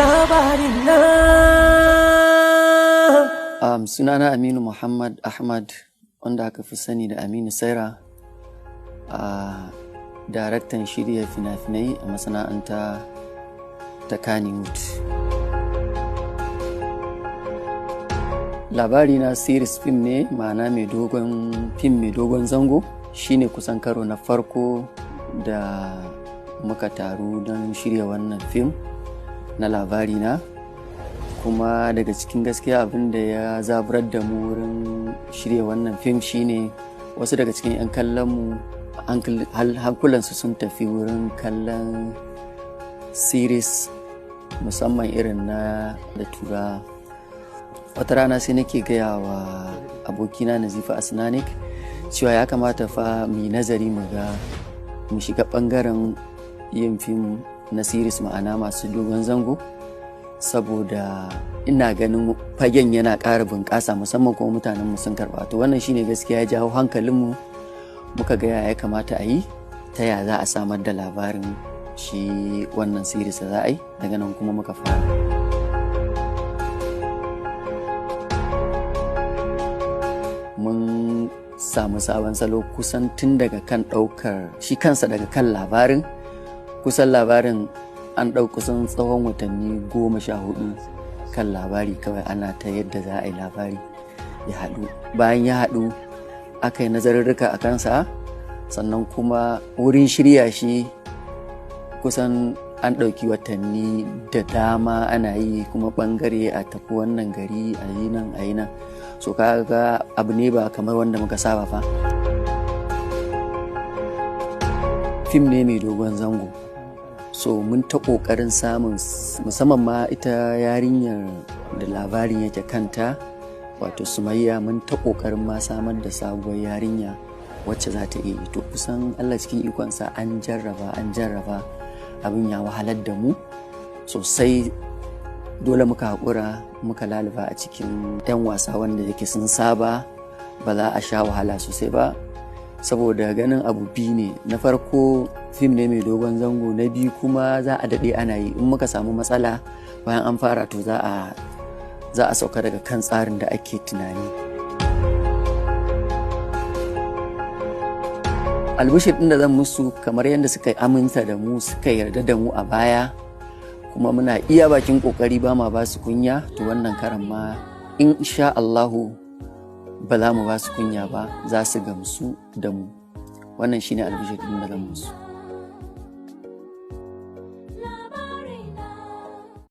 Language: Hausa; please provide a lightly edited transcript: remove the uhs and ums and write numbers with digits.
Labarina. Sunana Aminu Muhammad Ahmad, wanda aka fi sani da Aminu Saira, a daraktan shirya fina-finai a masana'anta ta Kannywood. Labari na series film ne, ma'ana mai dogon fim mai dogon zango. Shine kusan karo na farko da muka taru don shirya wannan fim na Labari na. Kuma daga cikin gaskiya, abin da ya zaburar da mu wurin shirya wannan fim shine wasu daga cikin 'yan kallon mu hankulansu sun tafi wurin kallon series, musamman irin na da tura. Wata rana sai nake gaya wa abokina Nazifa Asnanik cewa ya kamata fa mu yi nazari mu ga mu shiga bangaren yin fim na series, ma'ana masu dogon zango, saboda ina ganin fagen yana ƙara bunƙasa, musamman kuma mutanenmu sun karɓa. To, wannan shine gaskiya ya jawo hankalinmu, muka ga ya kamata a yi, ta ya za a samar da labarin shi wannan series da za a yi. Daga nan kuma muka fara. Mun samu sabon salo kusan tun daga kan ɗaukar shi kansa, daga kan labarin. Kusan labarin an ɗau kusan tsawon watanni 14 kan labari kawai, ana ta yadda za a yi labari ya haɗu. Bayan ya haɗu, aka yi nazarurruka a kansa. Sannan kuma wurin shirya shi kusan an ɗauki watanni da dama ana yi, kuma ɓangare a tafi wannan gari, a yi nan, a yi nan. So kaga abu ne ba kamar wanda muka saba fa. Fim ne mai dogon zango, so mun ta ƙoƙarin samun, musamman ma ita yarinyar da labarin yake kanta, wato Sumayya. Mun ta ƙoƙarin ma samar da sabuwar yarinya wacce za ta iya yi. To, kusan Allah cikin ikonsa an jarraba, an jarraba, abin ya wahalar da mu sosai. Dole muka haƙura, muka laluba a cikin 'yan wasa wanda yake sun saba, ba za a sha wahala sosai ba, saboda ganin abu biyu ne: na farko, fim ne mai dogon zango; na biyu kuma, za a daɗe ana yi. In muka samu matsala bayan an fara, to za a sauka daga kan tsarin da ake tunani. Albishir ɗin da zan musu, kamar yadda suka aminta da mu, suka yarda da mu a baya, kuma muna iya bakin kokari ba ma ba su kunya, to wannan karan ma insha Allahu ba za mu ba su kunya ba, za su gamsu da mu. Wannan shine albishir ɗin da zan musu.